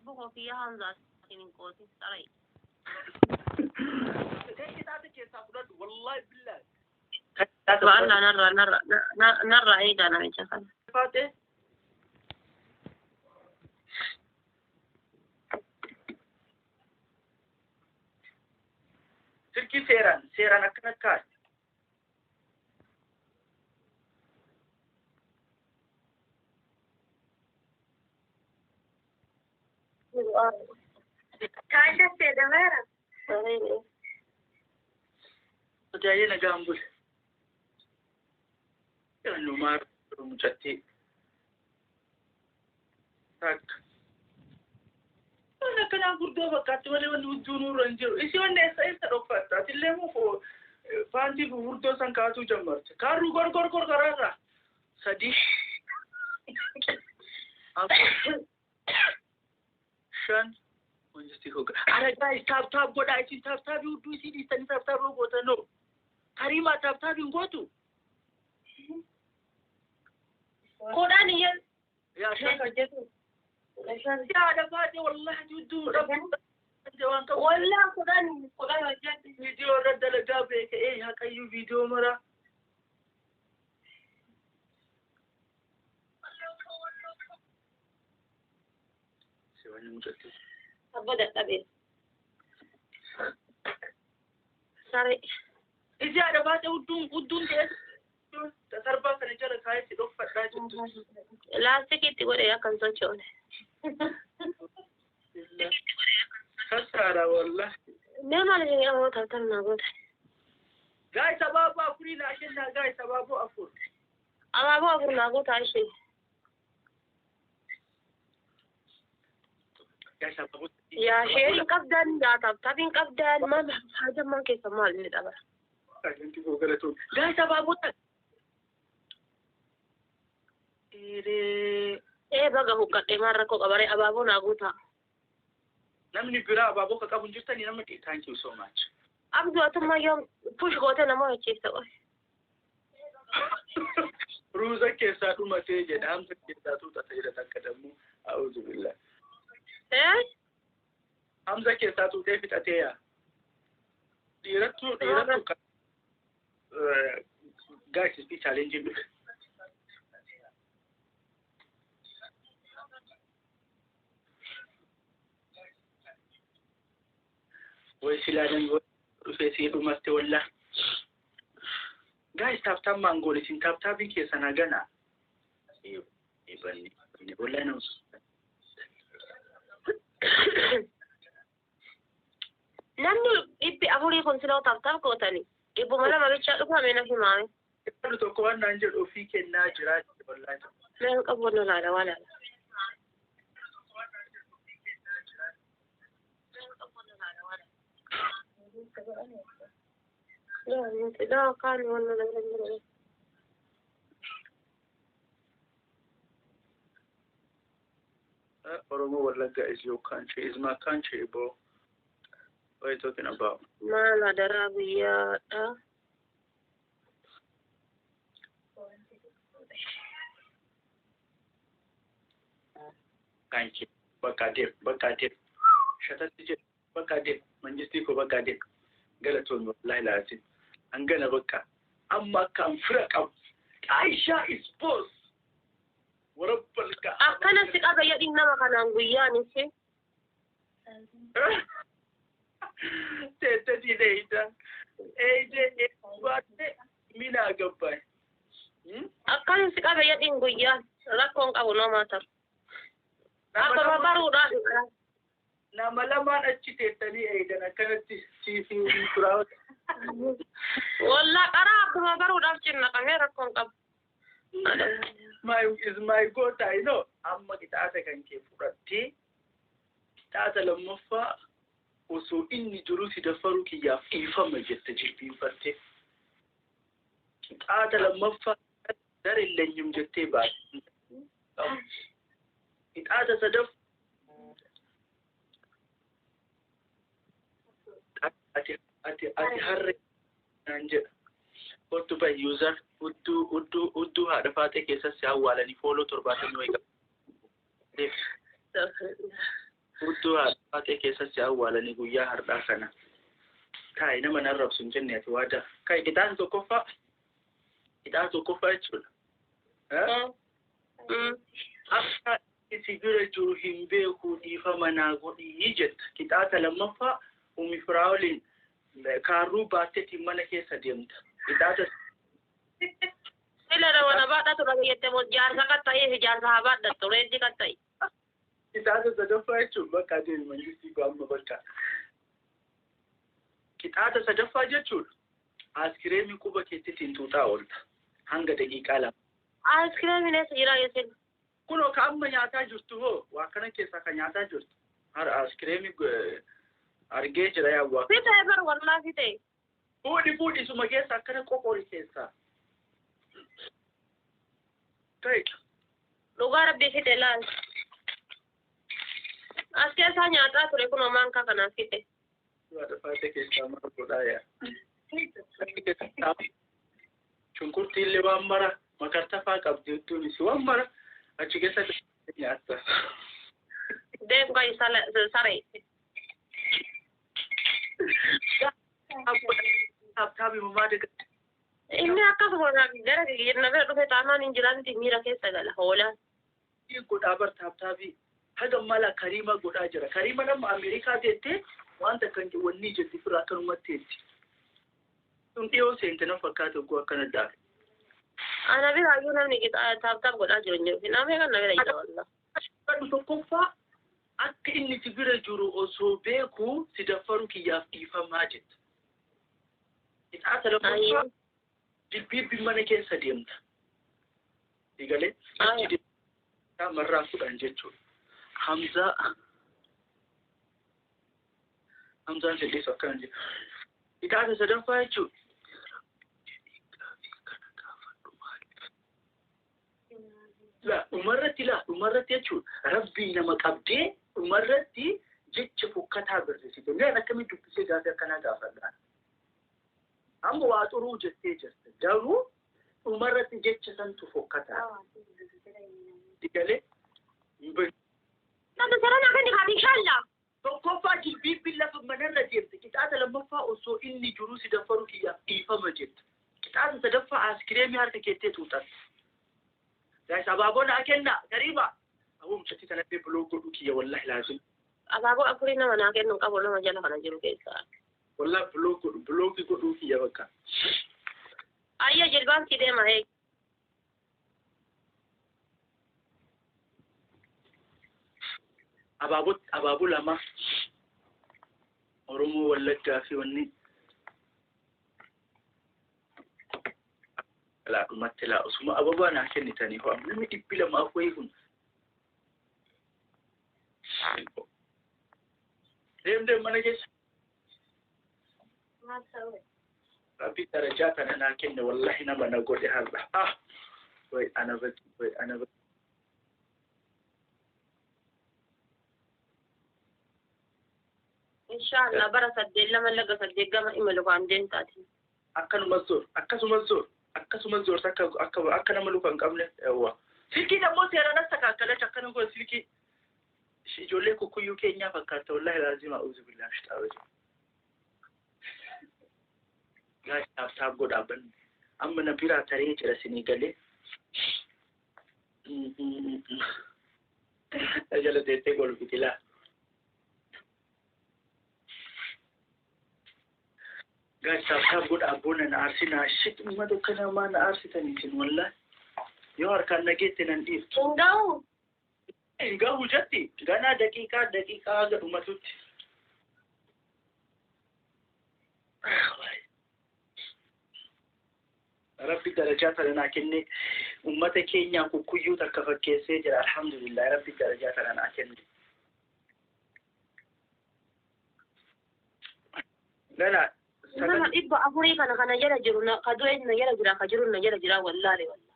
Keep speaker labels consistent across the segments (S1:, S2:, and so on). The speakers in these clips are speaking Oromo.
S1: Lubbuu koo kiyya Hamzaatiin hin qoosin saray.
S2: Qixaata keessaa fudhadhu, wallahi billahi.
S1: Ba'allaa narraa narraa narraa eegaa namicha kana.
S2: Faatee. Silkii seeraan seeraan akkana kaa'e.
S3: Kaasha jedhameera.
S2: Tajaajila nagaan bule. Yaannumaa mucattii. Takka. Waan akkanaa gurguddaa fakkaatti malee wanni hudduu nurra hin jiru. Isii wanni eessa eessa dhokfatta? Atillee moo paantii fufurdoo san kaasuu jammarte. Kaarruu gor gor gor karaarraa. Sadii. Afur. Shan. Wanti hoga. Ara guys, tap tap godhaa. Isin tap tapii hudduu isii dhiistanii tap tapii gootanoo. Kariimaa, tap tapii hin gootu.
S1: 10 iyya.
S2: Yaa shan.
S1: Hojjetu. 15.
S2: Yaada baatee, wallahi hudduu dhabuu waan qabu.
S1: Wallaa 10 10 hojjedhu.
S2: Viidiyoo irra dalagaa beeke ee haqayyuu viidiyoo mara. Si wanni mucatti.
S1: Abbo dadhabee. Saree.
S2: Isi haadha baatee hudduun hudduun ta'e sarbaa kana jala kaayee si dhokfadhaa jirtu.
S1: Laastikiitti godhee akka hin sochoone.
S2: Kasaara wallahi.
S1: Mee maal jedhee ammoo tap tap naa goota.
S2: Guys, abaaboo afurii naa kennaa, guys, abaaboo afur.
S1: Abaaboo afur naa goota ishee.
S2: Guys, abaaboo.
S1: Yaa share hin qabdan, yaa tap tap hin qabdan, maal haajammaan keessa maal inni dhabara.
S2: Wanti koo galatoon. Guys, abaaboo tan. Eeree.
S1: Ee, baga huqqadhee, maal rakkoo qabaree? Abaaboo naa guutaa.
S2: Namni biraa abaaboo ka qabu hin jirtanii nama. Thank you so much.
S1: Abduu, atummaa yoom push gootee nama hojjechiifta qoy?
S2: Ruuza keessaa dhumatee jedha. Hamza keessaa tuuxata jedha takka dammoo. A'uuzu billah.
S1: Ee?
S2: Hamza keessaa tuutee fixatee yaa. Dhiirattuu dhiirattuu. Guys, speed challenge dhufe. Way silaa namni dhufee sii dhumatte wallaa. Guys, tap tap maangoon isin tap tapii keessan hagana. Banni wallaa nama.
S1: Namni 400 kun siloo tap tap gootanii 200 bichaa dhufame na himaame.
S2: Namni tokko waan naan jedhu ofii kennaa jira wallaahi.
S1: Mee qabu laala waa laala. La kaan waan na bira.
S2: Oromo Wallagga is your country, is my country, bro. What are you talking about?
S1: Maal adaraa guyyaadha.
S2: Thank you. Bakka deem, bakka deem. Shatatti jedhu, bakka deem. Mangistii koo, bakka deem. Galatoon wallahi laasin. Hangana bakka. Amma akka an fira qabu. Aisha is boss. Warabbal ka.
S1: Akkana si qaba jedhin nama kanaan guyyaan ishee.
S2: Teettati eeyda. Eeyde baatte minaa gabbaay.
S1: Akkana si qaba jedhin guyyaan rakkoon qabu nama taru. Akkuma baruudhaan.
S2: Nama lamaan achi teettanii eeydan akkanatti siifii turaa.
S1: Wallaa qaraa akkuma baruudhaaf cinnaqamee rakkoon qabu.
S2: My is my goat, I know. Amma qixaata kan kee fudhattee qixaata lammaffaa osoo inni jiru si dafaruu kiyyaaf dhiifama jette jilbiinfattee. Qixaata lammaffaa darelleenyum jettee baate. Qixaata sadaffaa ati harre naan jedha. Kottu bahi user, hudduu hudduu hudduu haadha faatee keessatti si awwaalanii fooloo 70 wayi qabu. Hudduu haadha keessatti awwaalanii guyyaa har'aa kana. Kaayi nama nan rabsu hin jenne ati waadaa. Kaayi qixaasa tokkoffaa. Qixaasa tokkoffaa jechuudha. Akka si bira jiru hin beeku dhiifama naa godhii jetta. Qixaasa lammaffaa umi firaa waliin kaarruu baatteetiin mana keessa deemta. Qixaasa
S1: Sila wana baadhatu dhageette moo jaarsa qaxxa'ee fi jaarsa haa baadhattu reeji qaxxa'i.
S2: Qixaasa sadaffaa jechuun bakka deemi mangistii koo amma bakka. Qixaasa sadaffaa jechuun aaskireemii quba keettiitiin tuuxaa oolta. Hanga daqiiqaa 2.
S1: Aaskireemiin eessa jira yesin?
S2: Kunoo ka amma nyaataa jirtu hoo waa kana keessaa ka nyaataa jirtu. Har aaskireemii argee jira yaa waa.
S1: Fitee bar wallaa fitee.
S2: Fuudhi fuudhi suma keessa akkana qoqori keessaa. Kai.
S1: Dhugaa rabbii fite laal. As keessaa nyaataa ture kunoo maankaa kanaaf fite.
S2: Haadha faatee keessaa maal godhaa yaa. Shunkurtii illee waan mara makartafaa qabdi hedduunis waan mara achi keessa nyaatta.
S1: Deem qayi saree.
S2: Taaptaabii mamaa daga.
S1: Inni akkasuma gara na bira dhufe taanaan hin jiraanti miira keessa gala hoolaan.
S2: Godhaa bar taaptaabii haga mala kariima godhaa jira. Kariima nama Ameerikaa jettee wanta kan wanni jetti firraa akkanumatti jetti. Sun dhiyoo seente na fakkaata oguu akkana daal.
S1: Ana bira iyyuu namni taaptaap godhaa jiru hin jiru. Namni kan na bira jira wallah.
S2: Kadhu tokkoffaa akka inni si bira jiru osoo beeku si daffaru kiyyaaf dhiifamaa jetta. Qixaasa lammaffaa jilbiibbi mana keessa deemta. Digalee achi deemta marraa 10 jechuudha. Hamzaa Hamzaan silliisu akkana jedha. Qixaasa sadaffaa jechuudha. La dhumarratti la dhumarratti jechuudha. Rabbii nama qabdee dhumarratti jecha fokkataa barreessite. Mi'aan akkamitti dubbisee gaafii akkanaa gaafadha. Amma waa xuruu jettee jirta. Garuu dhumarratti jecha santu fokkataa. Digalee.
S1: Nanta sarana kan dikaati inshallah.
S2: Tokkoffaa jilbiibbi lafa manarra deemte. Qixaasa lammaffaa osoo inni jiru si daffaru kiyyaaf dhiifama jetta. Qixaasa sadaffaa aaskireemii harka keettee tuuxatte. Guys, abaaboo naa kenna gariiba. Aboo mucattii kanallee buloo godhu kiyya wallahi laazim.
S1: Abaaboo afurii nama naa kennu qabu nama jala kana jiru keessaa.
S2: Wallahi buloo godhu bulookii godhuu kiyya bakka.
S1: Ayya jilbaan si deema hee.
S2: Abaaboo abaaboo lama Oromoo Wallaggaa fi wanni laa dhumatti laa osuma ababaa naa kennitanii hoo namni 200 wayii kun. Deem deem mana keessa. Rabbi darajaa tana naa kenne wallahi nama na godhe har'a. Ah way ana bati way ana bati.
S1: Inshallah bara 8 2 laga 8 gama imalu kan deemtaati.
S2: Akkanuma zoor akkasuma zoor akkasuma zoor akka akka akka nama luka hin qabne yawwa. Silkiin ammoo seeraan as takaakkalacha akkana kun silkii ijoollee kukkuyyuu keenyaa fakkaata wallahi laazima a'uuzu billahi shaitaan rajiim. Guys taap taap godhaa banne amma na biraa taree jira sinii galee. Jala teessee golfiti laa. Guys taap taap godhaa boona na aarsinaa shit uummata akkana maa na aarsitanii isin wallahi. Yoo harkaan nageette nan dhiiftu.
S1: Hin gahu.
S2: Hin gahu jetti ganaa daqiiqaa daqiiqaa haga dhumatutti. Rabbi darajaa tana naa kenne uummata keenyaa kukkuyyuu takka fakkeessee jira alhamdulillah rabbi darajaa tana naa kenne. Ganaa
S1: Nama 400 kana kana jala jiru na ka du'e na jala jira ka jiru na jala jira wallahi wallahi.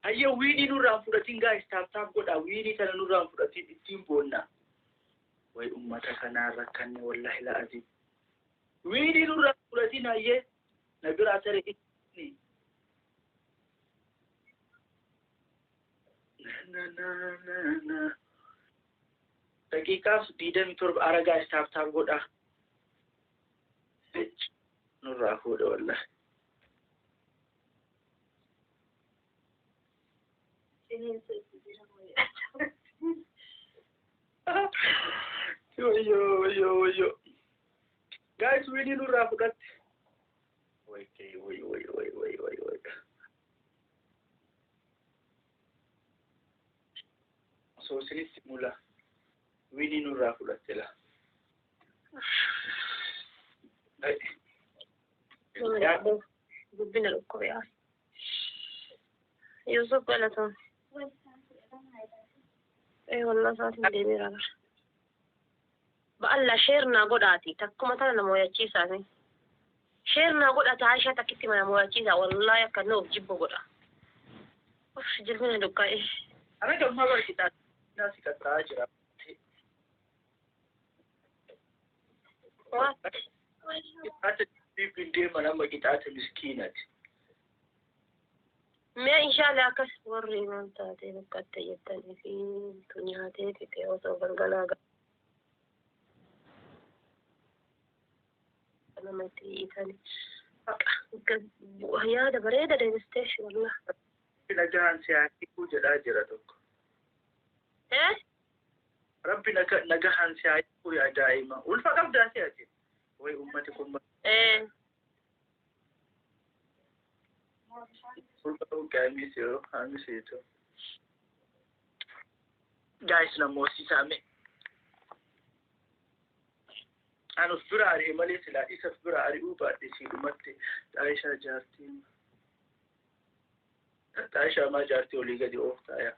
S2: Hayya wiinii nurraa fudhatiin guys taap taap godhaa wiinii tana nurraa fudhatiin ittiin boonna. Way uummata kanaa rakkanne wallahi la'aziim. Wiinii nurraa fudhatiin hayyee na biraa tare inni. Na na na na. Daqiiqaaf 27 aragaa tap tap godhaa. Nurraa fuudha wallahi. Wayyo wayyo wayyo. Guys, winii nurraa fudhatte. Way way way way way way way. Osoo isinitti mula winii nurraa fudhatte la.
S1: Gubbina dhukkube yaa. Yusuf galatoon. Ee wallah isaatiin deemeera bara. Ba'alla share naa godhaati takkuma tana nama hoyachiisaati. Share naa godhata Aishaa takkitti nama hoyachiisa wallahi akka inni of jibbu godha. Uff jilbina dhukka'e.
S2: Ana gammaa bara qixaatinaa si qaxxaa jira.
S1: What?
S2: Qixaata hin deeman amma qixaata miskiinati.
S1: Mee inshallah akkas warri maal taatee boqqatte jettanii fi tu nyaatee fixee osoo galgalaa namatti hiitanii. Yaada bareeda deebistee wallah.
S2: Nagahaan si haa hiikuu jedhaa jira tokko.
S1: Eh?
S2: Rabbi nagahaan si haa hiikuu yaa daa'ima. Ulfa qabdaa si ati. Way ummati kun
S1: Eh.
S2: ulfa qabu I miss you. I miss you too. Guys, na moosisame. An of bira ari'e malee silaa isa of bira ari'uu baadhe siidhumatti Xaayishaa jaartiin. Xaayishaa maa jaartii olii gadi ooftaa yaa.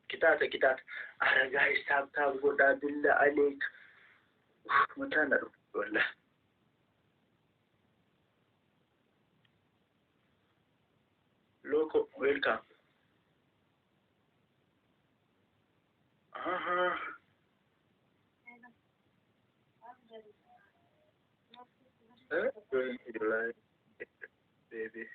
S2: Qixaata qixaata. Ara guys, tap tap godhaa billa aleek. Mataa na dhufu wallah. Loco, welcome. Aha. Eh? Going to your life, baby.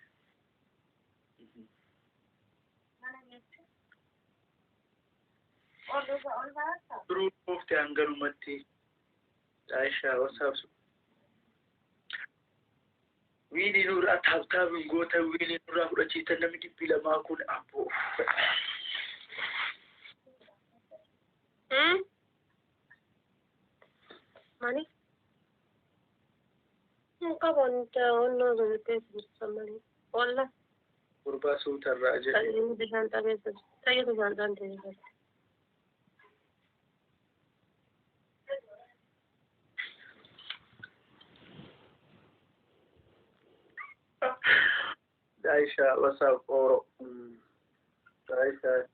S2: Duruu oofte hanganumatti. Aisha, what's up? Winii nurraa tap tap hin gootan winii nurraa fudhachiisan namni 200 kun abboo.
S1: Hmm? Mani? Hin qabu wanta onnoo sun keessa jirtu malee. Wallah.
S2: Gurbaa suutarraa jedhe.
S1: Inni bishaan xabeessa tayyee bishaan xabeessa jirti.
S2: Aisha, what's up, Oro? Aisha.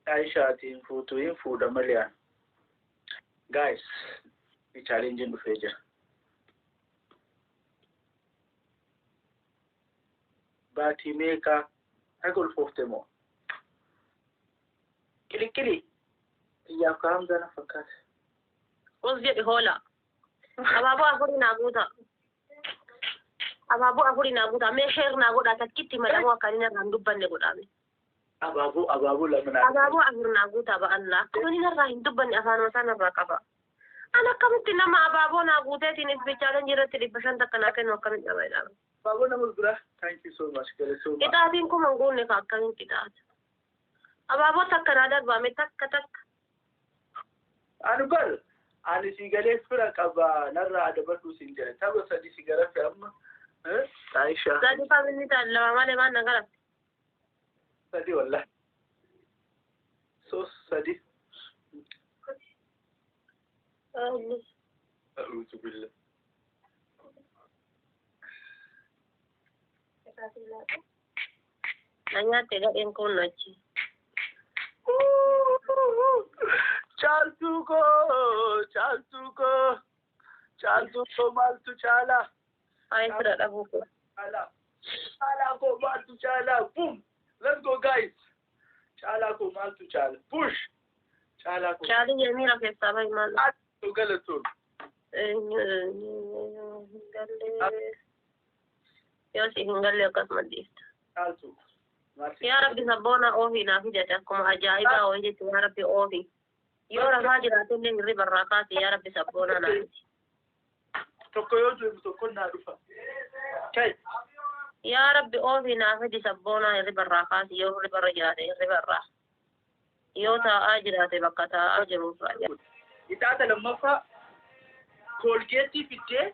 S2: Aishaatiin fuutuu hin fuudha malee. Guys, challenge dhufee jira. Baatii meeqaa haga ulfoofte moo? Qiliqili. Xiyyaaf kaa'amsa na fakkaata.
S1: Us jedhi hoola. Abaaboo afurii naa guuta. Abaaboo afurii naa guuta. Mee share naa godhaa takkitti madamoo akka inni irraa hin dubbanne godhaame.
S2: Abaaboo abaaboo lama naa.
S1: Abaaboo afur naa guuta ba'allaa. Akkuma inni irraa hin dubbanne afaanuma isaan irraa qaba. An akkamitti nama abaaboo naa guuteetiin isbichaaleen jiratti 500 takka naa kennu akkamitti dhaba jedhama.
S2: Abaaboo nama biraa. Thank you so much. Galatooma.
S1: Qixaatiin kuma hin guunne ka akkamiin qixaata. Abaaboo takka naa darbaame takka takka.
S2: Ani bar ani si galee fira qaba narraa adabadhu siin jedhe tapha sadi si garafe amma. Aisha.
S1: Sadi faamilli ta'an lama malee maan na garafte.
S2: Sadi wallahi. Sos sadi. A'uuzu billah.
S1: Na nyaatte gadheen kun achi.
S2: Caaltuu koo caaltuu koo caaltuu koo maaltu caalaa?
S1: Ay fira dhabuu koo.
S2: Caalaa caalaa koo maaltu caalaa? Boom! Let's go guys! Caalaa koo maaltu caala? Push! Caalaa koo.
S1: Caalii jamiila keessaa bahi maal?
S2: Caaltuu galatoon.
S1: Hin galle. Yoo si hin galle akkasuma dhiifta.
S2: Caaltuu.
S1: Yaa Rabbi, sabboona oofii naaf fidate, akkuma ajaa'ibaa ooyitti. Yaa Rabbi, oofi. Yoo rafaa jiraatellee hirriba irraa kaase. Yaa Rabbi, sabboona naaf fidi.
S2: Tokko yoo deemu tokko naa dhufa. Kai.
S1: Yaa Rabbi, oofii naaf fidi sabboonaa, hirriba irraa kaase. Yoo hirriba irra jiraate hirriba irraa. Yoo taa'aa jiraate bakka taa'aa jiru irraa.
S2: Ixaata lammaffaa Koolgeettii fiddee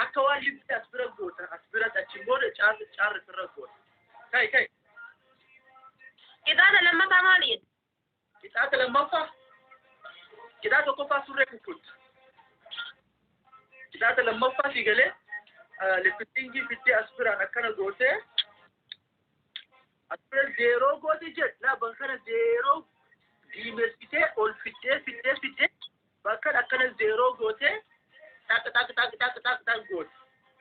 S2: akka waan libsi as bira goota, as bira, achiin booda caarri caarri bira goota. Kai, kai.
S1: Ixaata lammaffaa maali?
S2: Ixaata lammaffaa, qixa tokkoffaa surree kukkutta. Qixaata lammaffaa si galee lipstickii fiddee as biraan akkana gootee as bira zeeroo goote jedh laa, bakka kana zeeroo diimessitee ol fiddee fiddee fiddee bakka kana akkana zeeroo gootee xaq xaq xaq xaq xaq xaq goote.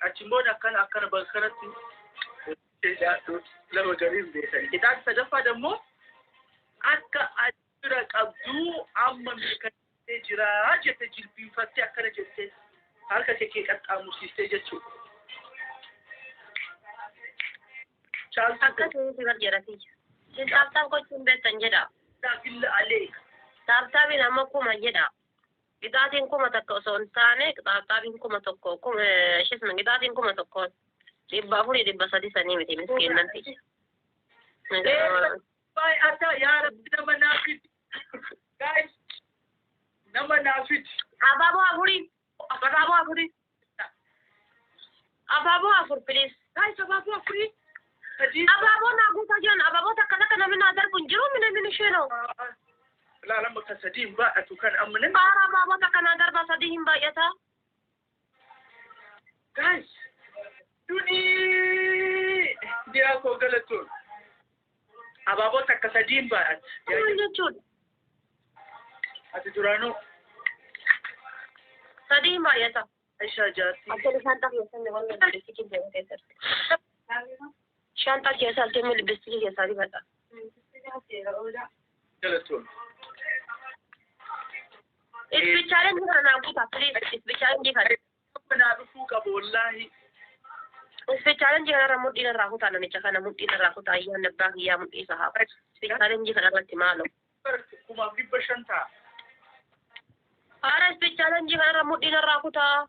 S2: Achiin booda akkana akkana bakka kanatti lama gariin beekan. Qixaata sadaffaa dammoo akka as bira qabduu amma mirkaneessee jira jette, jilbiinfattee akkana jettee harka kee kee qaxxaamursiistee jechuudha. Chaaltu.
S1: Akka ta'eeti bar jedhati. Isin tap tap gochuun beektan jedha.
S2: Billa aleek.
S1: Tap tapiin amma 1000 jedha. Qixaatiin 1000 osoo hin taane tap tapiin 1000, kuma ishisma qixaatiin 1000 400 300 sanii miti, miskiinnanti.
S2: Baay'ata, yaa Rabbi, nama naaf fidi. Guys, nama naaf fidi.
S1: Abaaboo afurii. Abaaboo afurii. Abaaboo afur, please.
S2: Guys, abaaboo afurii. Sadii.
S1: Abaaboo naa guutaa jiran, abaaboo takka takka namni naa darbu hin jiru, mina mina isheenoo.
S2: Laala, amma kan sadii hin baay'atu kan amma namni.
S1: Faara, abaaboo takka naa darba, sadii hin baay'ata.
S2: Guys, dunii diyaa koo galatoon. Abaaboo takka sadii hin baay'atu.
S1: Maal jechuudha?
S2: Ati duraanuu
S1: Sadii hin baay'ata.
S2: Aishaa jaartii.
S1: Akka shaantaa keessatti waan lipstickii keessatti. Shaantaa keessa altee lipstickii keessaa dibadha.
S2: Galatoon.
S1: Speed challenge kana naa guutaa, please, speed challenge kana.
S2: Naa dhufuu qaba wallaahi.
S1: Speed challenge kanarra mudhiin irraa kutaa, namicha kana mudhiin irraa kutaa, ayyaan abbaa kiyyaa mudhii isa haa. Speed challenge kana irratti maaloo.
S2: 1500 ta'a.
S1: Haara, speed challenge kanarra mudhiin irraa kutaa.